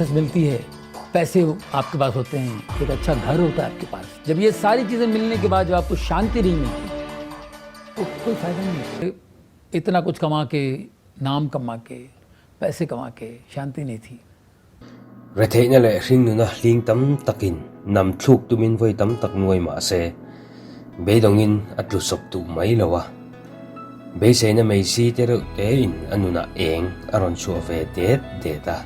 Success मिलती है, पैसे आपके पास होते हैं, एक अच्छा घर होता है आपके पास। जब ये सारी चीज़ें मिलने के बाद जब आपको शांति नहीं मिलती तो कोई फ़ायदा नहीं है। इतना कुछ कमा के, नाम कमा के, पैसे कमा के शांति नहीं थी। Retheihna leh hringnuna hling tam takin nam thluk tumin vawi tam tak nuai mah se, beidawngin a tlu sawp duh mai lo a. Beiseina mai si te reuh tein a nunah eng a rawn chhuah ve det det a.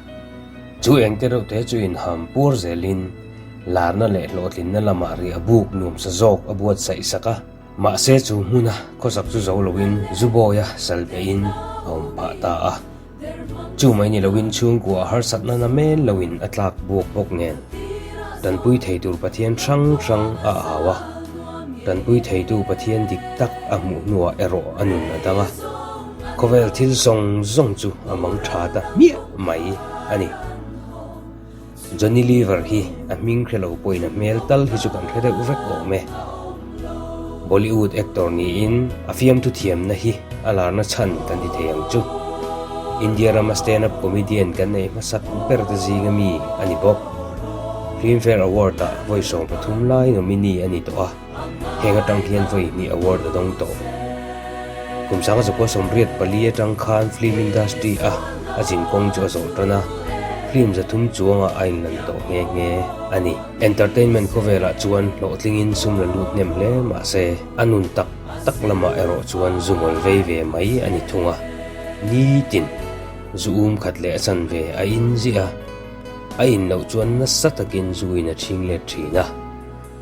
Chu eng te reuh te chu inham puar zelin larna leh hlawhtlinna lamah riah buk nuamsa zawk a buatsaih sak a. Mahse chu hmuna khawsak chu zo loin Zubawia sal beihin a awm phah ta a. Chu mai ni loin chhungkua harsatna na men loin a tlak buak bawk nen tanpui thei tur Pathian hrang hrang a au a. Tanpui theitu Pathian dik tak a hmuh hnuah erawh a nun a dang a. Khawvel thil zawng zawng chu a mang tha ta hmiah mai a ni. Johnny Lever hi a hming hre lo pawhin a hmel tal hi chu kan hre deuh vek awm e. Bollywood actor niin a fiamthu thiamna hi a larna chhan kan ti thei ang chu. India rama stand-up comedian kan neih hmasak ber te zinga mi a ni bawk. Filmfare Award-ah vawi 13 lai nominee a ni tawh a. Heng atang hian vawi hnih award a dawng tawh. Kum 1984 atang khan film industry a a zinkawng chu a zawh tan a, film 300 chuangah a inlan tawh nghe nghe a ni. Entertainment khawvelah chuan hlawhtlingin sum la lut hnem hle mah se a nun tak tak lamah erawh chuan zu ngawl vei ve mai a ni thung a. Nitin zu um khat leh a chanve a in ziah a, a in loh chuan nasa takin zu in a chhing let thin a.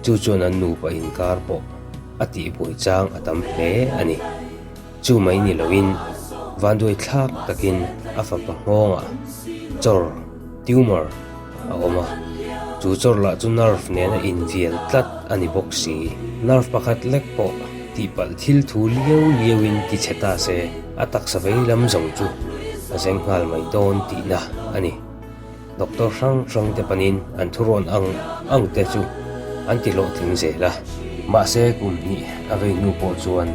Chu chuan an nupa inkar pawh a tihbuai chang a tam hle a ni. Chu mai ni loin vanduai thlak takin a fapa nghawngah chawr, tumor, a awm a. Chu chawr lah chu nerve nena invial tlat a ni bawk si. Nerve pakhat lek pawh tihpalh thil thu liau liauin ti chhe ta se, a taksa vei lam zawng chu a zeng nghal mai dawn tihna a ni. Doctor hrang hrang te panin an thurawn ang ang te chu an ti hlawhtling zel a. Mahse kum hnih a vei hnu pawh chuan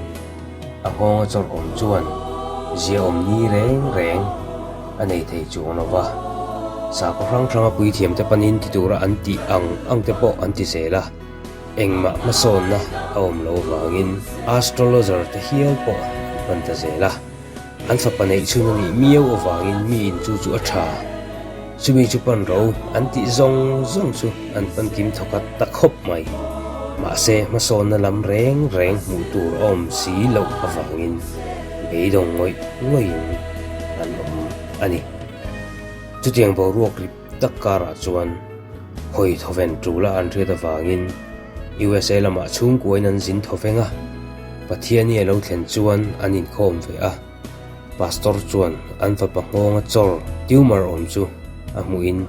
a nghawng a chawrh awm chuan zia awm ni reng reng a nei thei chuang lo va. Sakhaw hrang hrang a puithiam te panin ti tura an tih ang ang te pawh an ti zel a. Engmah hmasawnna a awm lo vangin astrologer te hial pawh an pan ta zel a. An fapa neih chhun a nih miau avangin mi in chu chu a tha. Chumi chu pan ro an tih zawng zawng chu an pan kim thawkhat ta khawp mai. Mahse hmasawnna lam reng reng hmuh tur a awm si loh avangin beidawng ngawih ngawihin an awm a ni. Chutiang boruak rip tak karah chuan hawi thawven tula an hriat avangin USA lamah chhungkuain an zin thaw veng a, Pathiani a lo thlen chuan an inkhawm ve a. Pastor chuan an fapa nghawnga chawr, tumor, awm chu a hmuhin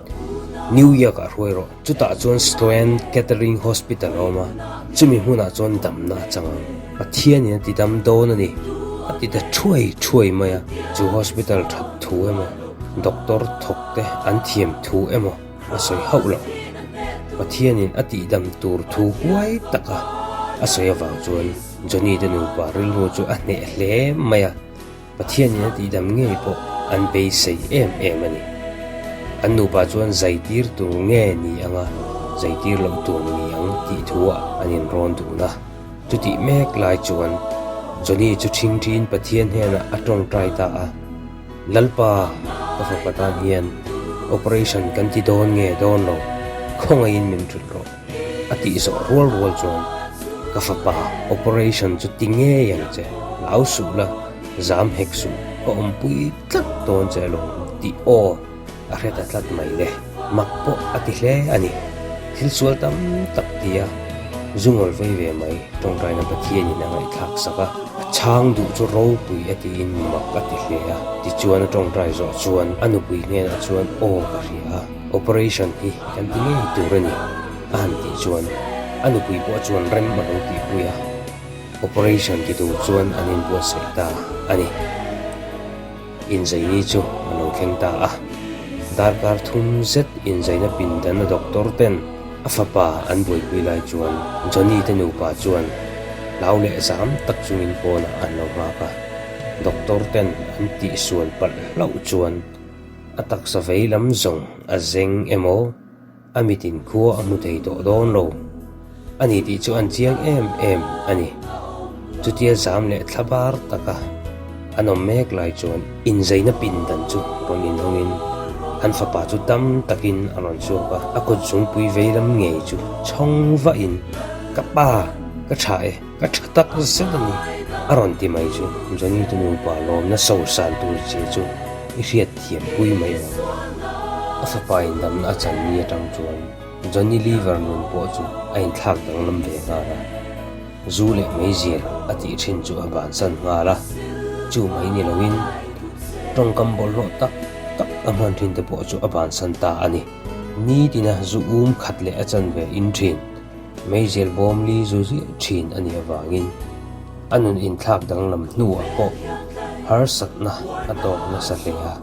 New York-ah hruai rawh. Chutah chuan Sloan Kettering Hospital a awm a, chumi hmunah chuan damna a chang ang. Pathianin a ti dam dawn a ni, a ti ta thuai thuai mai a. Chu hospital that thu emaw, doctor thawk te an thiam thu emaw, A sawi hauh lo. Pathianin a tihdam tur thu huai taka a sawi avang chuan Johnny te nupa rilru chu a hneh hle mai a, Pathianin a tihdam ngei pawh an beisei em em a ni. An nupa chuan zaitir tur nge ni anga zaitir loh tur ni ang tih thuah an inrawn dun a. Chutih mek lai chuan Johnny chu ṭhingṭhiin Pathian hnenah a ṭawngṭai ta a. Lalpa, ka fapa tan hian operation kan ti dawn nge dawn lo, khawngaihin min hrilh rawh, a tih zawh rual rual chuan ka fapa operation chu ti ngei ang che, hlau suh la, zam hek suh, ka awmpui tlat dawn che alawm tih aw a hre ta tlat mai le. Mak pawh a ti hle a ni. Thil sual tam tak tia zu ngawl vei ve mai tawngtaina Pathianin a ngaihthlak sak a, a chhang duh chu ropui a tiin mak a ti hle a. Tichuan a tawngtai zawh chuan a nupui hnenah chuan aw ka hria a, operation hi kan ti ngei tur a ni a han tih chuan a nupui pawh chuan rem a lo tihpui a, operation ti tur chuan an inbuatsaih ta a ni. Inzaini chu a lo thleng ta a, darkar thum zet inzaina pindan a doctor ten a fapa an buaipui lai chuan Johnny te nupa chuan hlau leh zam tak chungin pawnah an lo nghak a, doctor ten an tihsual palh hlauh chuan. A taksa vei lam zawng a zeng emaw a mitin khua a hmu thei tawh dawn lo a ni tih chu an chiang em em a ni. Chutia zam leh thla bar taka an awm mek lai chuan inzaina pindan chu rawn inhawngin an fapa chu dam takin a rawn chhuak a, a kut zungpui vei lam ngei chu chhawng vahin, Ka pa, ka tha e, ka tha tak zet a ni, a rawn ti mai chu Johnny te nupa lawmna sosan tur che chu i hriat thiam pui mai awm. A fapa indamna a chan ni atang chuan Johnny Lever nun pawh chu a inthlak danglam ve nghal a, zu leh meizial a tih thin chu a bansan nghal a, chu mai ni loin tawngkam bawlhhlawh tak tak a hman thin te pawh chu a bansan ta a ni. Nitina zu um khat leh a chanve in thin. Meizial bawm li zu ziah thin a nih avangin a nun inthlak danglam hnuah pawh harsatna a tawk nasa hle a.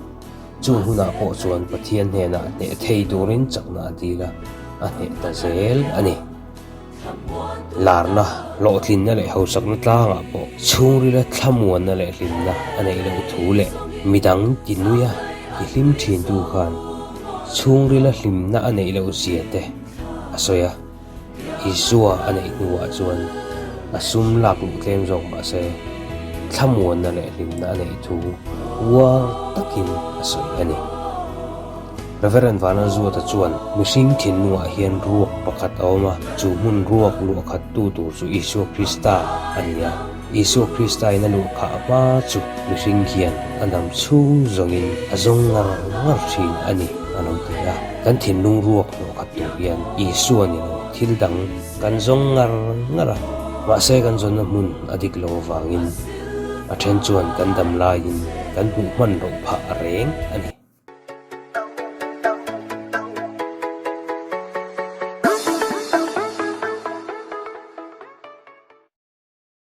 Chung hunah pawh chuan Pathian hnenah hneh thei turin chakna a dil a, a hneh ta zel a ni. Larna, hlawhtlinna leh hausakna tlangah pawh chhungrila thlamuanna leh hlimna a neih loh thu leh midang tinuia tihlim thintu khan chhungrila hlimna a neih loh zia te a sawi a. Isua a neih hnuah chuan a sum lak luh tlem zawk mah se, thlamuanna leh hlimna a neih thu uar takin a sawi a ni. Reverend Vanlalzuata chuan mihring thinlungah hian ruak pakhat a awm a, chu hmun ruak luah khattu tur chu Isua Krista a ni a. Isua Krista in a luh khah hma chu mihring hian a dam chhung zawngin a zawng ngar ngar thin a ni a lo ti a. Kan thinlung ruak hnawh khat tur hian Isua ni lo thil dang kan zawng ngar ngar a, mahse kan zawnna hmun a dik lo avangin a then chuan kan dam laiin kan hmuh hman loh phah reng a ni.